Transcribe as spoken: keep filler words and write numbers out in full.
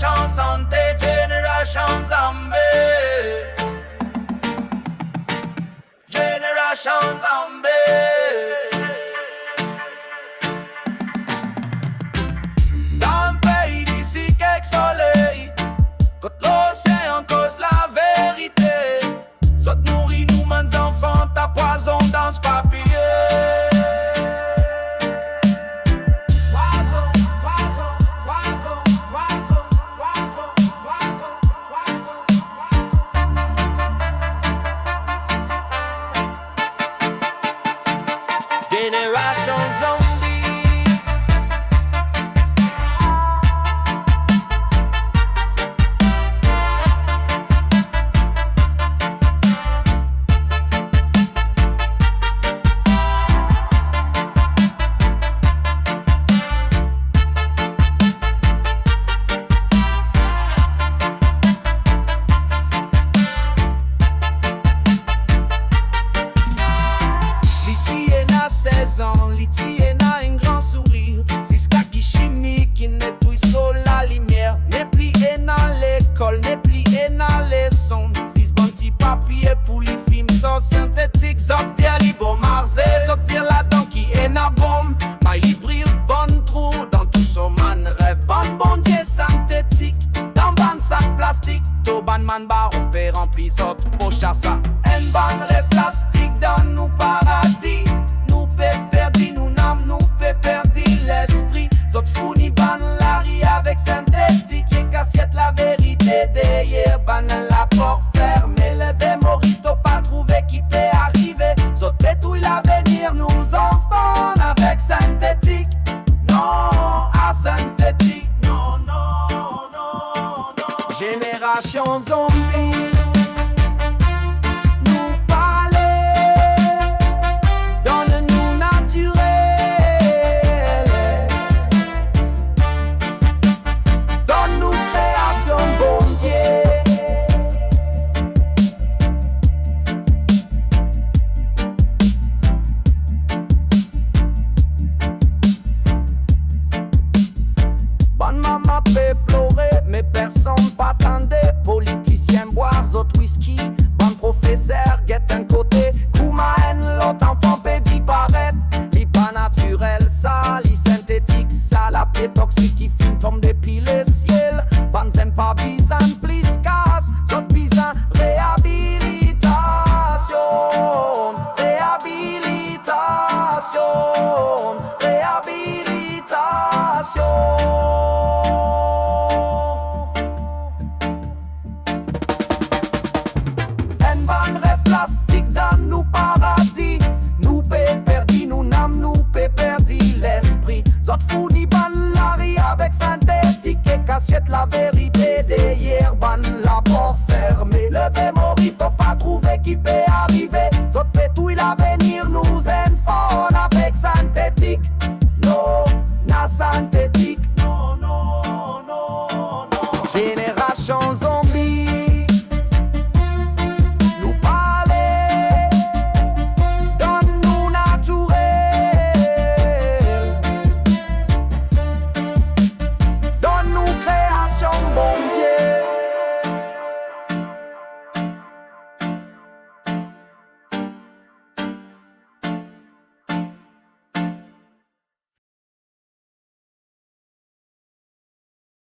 Sante, Génération Zombie. Génération Zombie. Dan pei disi kek soley, kot losean koz laverite, zot nouri nou bann zanfan ta pwazon dan papie. Pwazon, pwazon, pwazon, pwazon, pwazon, pwazon, pwazon, pwazon. Génération Zombie. Li ti ena sez an, li ti ena enn gran sourir, ziska ki chimik inn detrir so lalimier. Nepli ena lekol, nepli ena leson, zis bann ti papie pou li fim so sintetik. Zot dir li bon marse, zot dir ladan ki ena bonm, may li bril bann trou dan tou so bann rev. Bann Bondie sintetik, dan bann sak plastik, to bann mann baron pe ranpli zot posh ar sa. Enn bann rev plastik dan nou paradi, nou pe perdi nou nam, nou pe perdi lespri. Zot fourni bann lari avek sintetik, e kasiet laverite deryer bann laport ferme. Leve Moris, to pa trouve ki pe arive? Zot detrir lavenir nou zanfan avek sintetik. Non, a sintetik, non, non, non, non. Génération Zombie, nou pale, donn nou natirel, donn nou kreasion Bondie. Bann mama pe plore, me personn pa tande. Politisien bwar zot wiski, bann profeser get enn kote. Kouma enn lot zanfan pe disparet, li pa natirel sa, li sintetik sa. Lapie toksik ki finn tom depi lesiel. Bann zenn pa bizin plis kas, zot bizin reabilitasion, reabilitasion, reabilitasion. Enn bann rev plastik dan nou paradi, nou pe perdi nou nam, nou pe perdi lespri. Zot fourni bann lari avek sintetik, e kasiet laverite deryer bann laport ferme. Leve Moris, to pa trouve ki pe arive? Zot pe touy lavenir nou zenn fann avek sintetik. Non, na sintetik. Non, non, non, non. Génération